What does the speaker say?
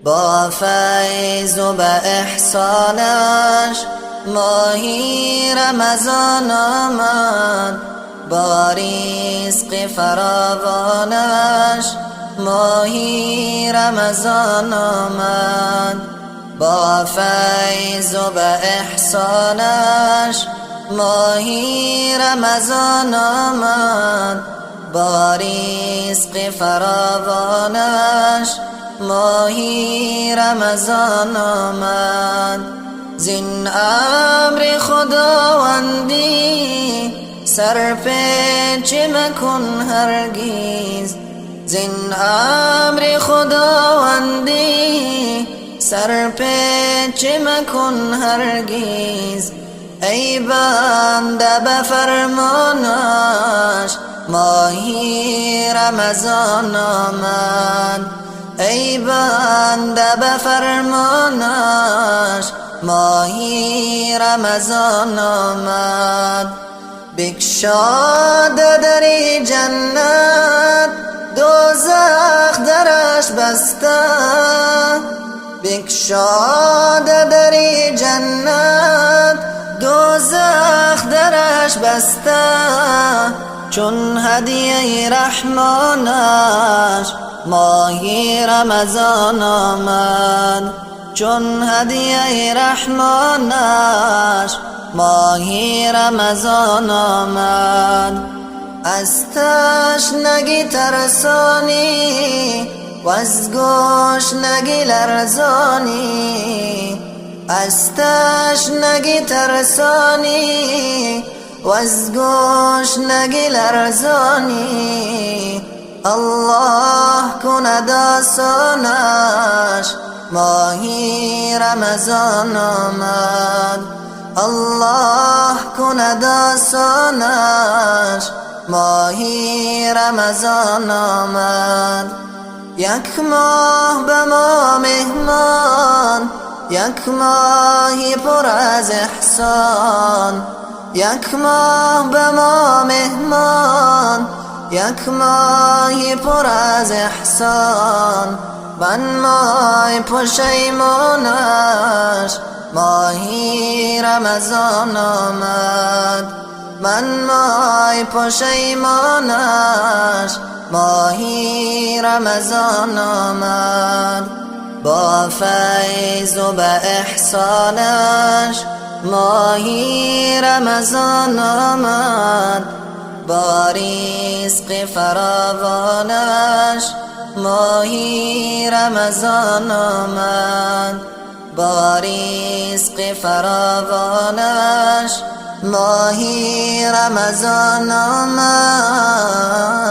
با فیض و به احسانش ماهی رمضان آمد، با رزق فراوانش ماهی رمضان آمد، با فیض و به احسانش ماهی رمضان آمد، با رزق فراوانش ماهی رمضان آمد. زین امر خداوندی سرپیچ مکن هرگز، زین امر خداوندی سرپیچ مکن هرگز. ای بنده به فرمانش ماهی رمضان آمد، ای بنده به فرمانش ماهی رمضان آمد. بگشاد در جنت دوزخ درش بسته، بگشاد در جنت دوزخ درش بسته، چون هدیه رحمانش ماهی رمضان آمد، چون هدیه رحمانش ماهی رمضان آمد. از تشنگی ترسانی و از گشنگی لرزانی، از تشنگی ترسانی و از گشنگی لرزانی. الله کند آسانش ماهی رمضان آمد، الله کند آسانش ماهی رمضان آمد. یک ماه به ما مهمان، یک ماهی پر از احسان، یک ماه به ما مهمان، یک ماهی پر از احسان. من مای پشیمانش ماهی رمضان آمد، من مای پشیمانش ماهی رمضان آمد. با فیض و به احسانش ماهی رمضان آمد، با رزق فراوانش ماهی رمضان آمد، با رزق فراوانش ماهی رمضان آمد.